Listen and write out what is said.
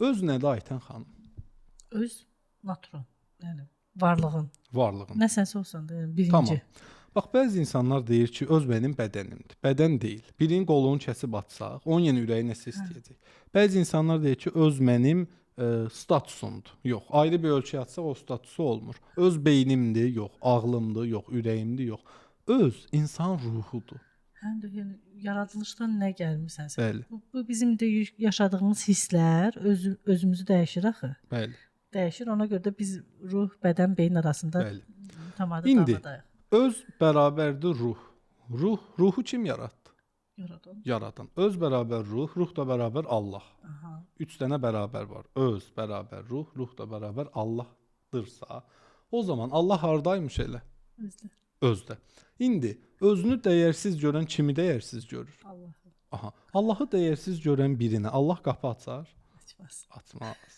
Öz nədir, Aytən xanım? Öz natural. Yəni varlığın. Varlığın. Nəsənsə olsan da, yəni birinci. Tamam. Bax, bəzi insanlar deyir ki, öz mənim bədənimdir. Bədən deyil. Birinin qolunu kəsib atsaq, onun yenə ürəyi nəsə istəyəcək. Bəzi insanlar deyir ki, öz mənim statusumdur. Yox, ayrı bir ölkəyə atsaq o statusu olmur. Öz beynimdir, yox, ağlımdır, yox, ürəyimdir, yox. Öz insan ruhudur. Həm də yəni yaradılışdan nə gəlmisənsə. Bəli. Bu bizim də yaşadığımız hisslər özümüzü dəyişir axı. Bəli. Dəyişir. Ona görə də biz ruh, bədən, beyin arasında Bəli. tamamilə İndi davadayıq. öz bərabərdir ruh. Ruh, ruhu kim yaratdı? Yaradan. Yaradan. Öz bərabər ruh, ruh da bərabər Allah. Aha. 3 dənə bərabər var. Öz bərabər ruh, ruh da bərabər Allahdırsa, o zaman Allah hardaymış elə? Özdə. Özdə. İndi özünü dəyərsiz görən kimi dəyərsiz görür? Allah. Aha. Allahı dəyərsiz görən birinə Allah qapı açar? Açmaz. Açmaz.